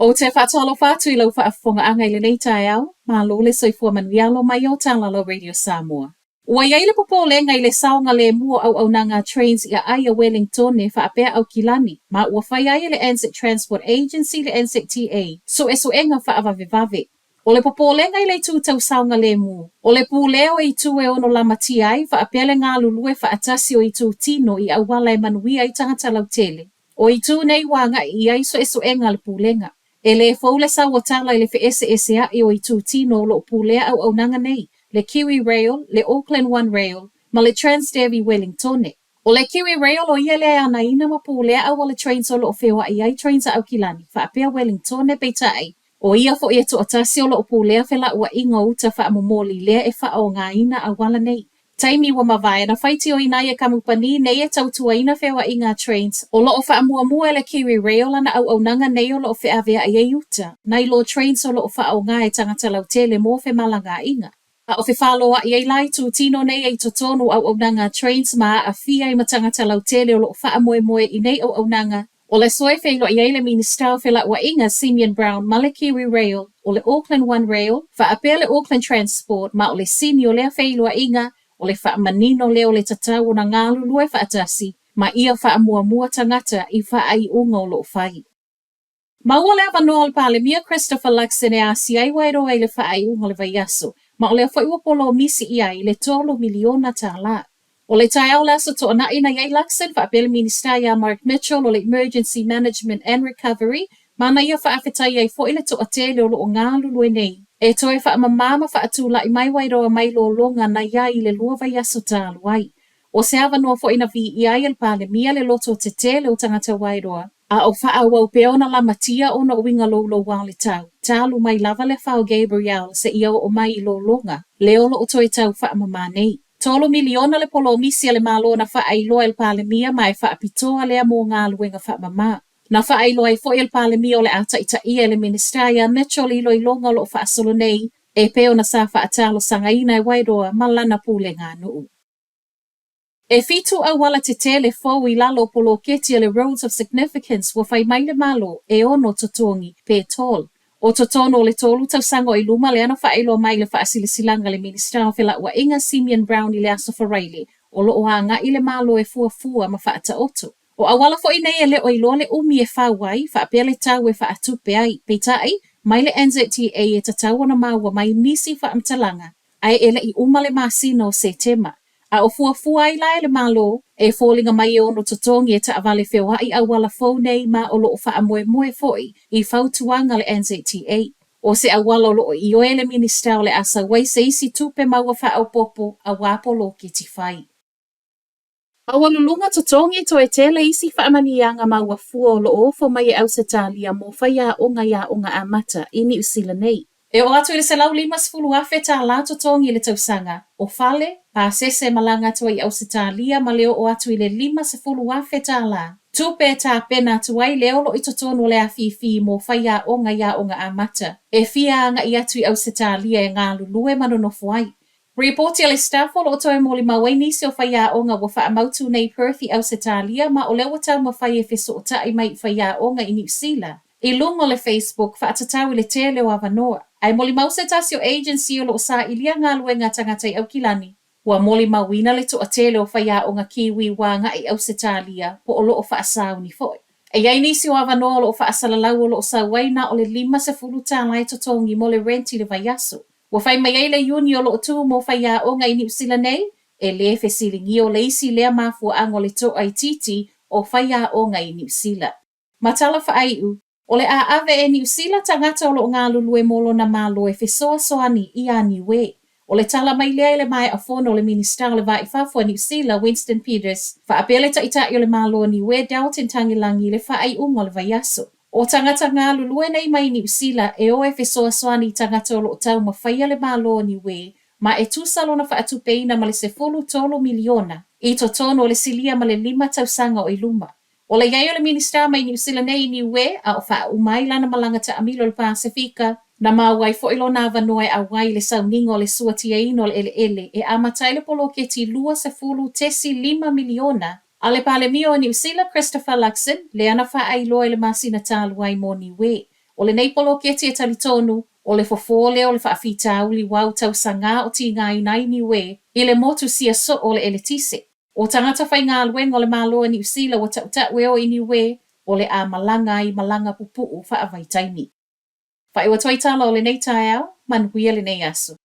Ou te faatalofa atu i lau faafofogaaga i lenei taeao, malo le soifua manuia alo mai o Talala Radio Samoa. Ua i ai le popolega i le saogalemu o auaunaga a Trains i aai a Welingtone faapea Aukilani, ma ua fai ai e le NZ Transport Agency le NZTA suesuega faavavevave. O le popolega i le itu tau saogalemu, o le pulea o itu e ono lamatia ai faapea le galulue faatasi o itu tino i auala e manuia ai tagata lautele. O itu nei ua agai i ai suesuega a le Pulega. E le fou le sau o tala i le feeseeseaʻi o itu tino o lo o pulea auaunaga nei, le Kiwi Rail, le Auckland One Rail, ma le Transdev i Wellingtone. ʻO le Kiwi Rail ʻo ia lea e anaina ma pulea auala trains o lo o feoaʻi ai trains a Aukilani, faapea Wellingtone, peitai, ʻo ia foi e toatasi o lo o pulea felauaiga o uta faamomoli lea e faaaogaina auala nei. Taimi ua mavae, na faitioina ai e kamupani nei e tautuaina feoaiga a Trains, o lo o faamuamua e le Kiwi Rail lana auaunaga nei o lo o feaveai ai uta, nai lo Trains o lo o faaaoga e tagata lautele mo femalagaaiga. A o fefaloaʻi ai la itu tino nei e i totonu o auaunaga a Trains ma aafia ai ma tagata lautele o lo o faamoemoe i nei auaunaga. O le aso e feiloai ai le Minista o Felauaiga Simeon Brown ma le Kiwi Rail, o le Auckland One Rail, faapea le Auckland Transport ma o le sini o lea feiloaiga o le faamanino lea o le tatau ona galulue faatasi ma ia faamuamua tagata i faaiuga o lo o fai. Maua le avanoa o le Palemia Christopher Luxon e asia ai Waeroa i le faaiuga o le vaiaso, ma o lea foi ua polomisi ʻia ai le $3 miliona. O le taeao o le Aso Toonai na i ai Luxon faapea le Minisita iā Mark Mitchell o le Emergency Management and Recovery ma na ia faafetai ai foi le toatele o lo o galulue nei e toe faamamā ma faatulaʻi mai Waeroa mai lologa na i ai i le 2 vaiaso talu ai. O se avanoa foi na viia ai e le Palemia le loto tetele o tagata Waeroa, a o faaauau pea ona lamatia ona o uiga louloua o le tau, talu mai lava le afa o Gabrielle seia oo mai i lologa, lea o lo o toe tau faamamā nei. $3 miliona le polomisi a le Malo na faailoa e le Palemia ma e faapitoa lea mo galuega faamamā. Na faailoa ai foi e le Palemia o le a taitaia e le Minisita iā Mitchell i iloiloga o lo o faasolo nei, e pei ona sa faatalosagaina e Waeroa ma lana pulega nuu. E fitu auala tetele fou i lalo o poloketi a le Roads of Significance ua fai mai le Malo e ono totogi pe toll. O totonu o le 3 tausaga o i luma lea na faailoa mai le faasilasilaga le Minista o Felauaiga Simeon Brown i le Aso Faraile o lo o agaʻi le Malo e fuafua ma faataoto. O auala foi nei e le o iloa le umi e fau ai, faapea le tau e faatupe ai. Peitai, mai le NZTA e tatau ona maua mai nisi faamatalaga ae e le i uma le masina o Setema. A o fuafua ai la e le Malo, e foliga mai e ono totogi e taavale feoai auala fou nei ma o lo o faamoemoe foi i fautuaga a le NZTA. O se auala o lo o ioe le Minista o le a sau ai se isi tupe maua faaopoopo auā poloketi fai. Maualuluga totogi toe tele isi faamanuiaga maua fua o lo o ofo mai e Ausetalia mo faiaoga i aoga amata i Niu Sila nei. E oo atu i le $150,000 totogi i le tausaga, o fale, pasese malaga atu ai i Ausetalia ma le oo atu i le $50,000. Tupe e tapena atu ai lea o lo o i totonu o le afifi mo faiaoga i aoga amata e fia agaʻi atu i Ausetalia e galulue ma nonofo ai. Ripoti a le Stuff o lo o toe molimau ai nisi o faiaoga ua faamautu nei Perth i Ausetalia ma o lea ua taumafai e fesootai mai i faiaoga i Niu Sila i luga o le Facebook faatatau i le tele o avanoa. Ae molimau se tasi o agency o lo o sailia galuega a tagata i Aukilani, ua molimauina le toatele o faiaoga Kiwi ua agaʻi i Ausetalia po o lo o faasauni foi. E i ai nisi o avanoa o lo o faasalalau o lo o sau ai na o le $50 e totogi mo le rent i le vaiaso. Ua fai mai ai le iuni o lo o tu mo faiaoga i Niu Sila nei, e lē fesiligia o le isi lea mafuaaga o le toaitiiti o faiaoga i Niu Sila. Ma tala faaiu, o le a ave e Niu Sila tagata o lo o galulue mo lona Malo e fesoasoani iā Niue. O le tala mai lea i le maea fono o le Minista o le Va i Fafo a Niu Sila, Winston Peters, faapea le Taitai o le Malo o Niue, Dalton Tagelagi i le faaiuga o le vaiaso. O tagata galulue nei mai Niu Sila e o e fesoasoani i tagata o lo o taumafaia le Malo o Niue ma e tusa lona faatupeina ma le $13 miliona i totonu o le silia ma le 5 tausaga o i luma. O le i ai o le Minista mai Niu Sila nei i Niue a o faauma ai lana malaga taamilo i le Pasefika, na maua ai foi lona avanoa e ʻauai i le sauniga o le suatiaina o le ʻeleʻele e amata ai le poloketi $20.5 miliona a le Palemia o Niu Sila Christopher Luxon, lea na faailoa i le masina talu ai mo Niue. O lenei poloketi e talitonu, o le fofō lea o le faafitauli uau tausagā o tigaina ai Niue i le motu siasoo o le eletise. O tagata faigaluega o le Malo a Niu Sila ua taʻutaʻu e o i Niue o le a malaga ai i malaga pupuu faavaitaimi. Faaiu atu ai tala o lenei taeao, manuia lenei aso.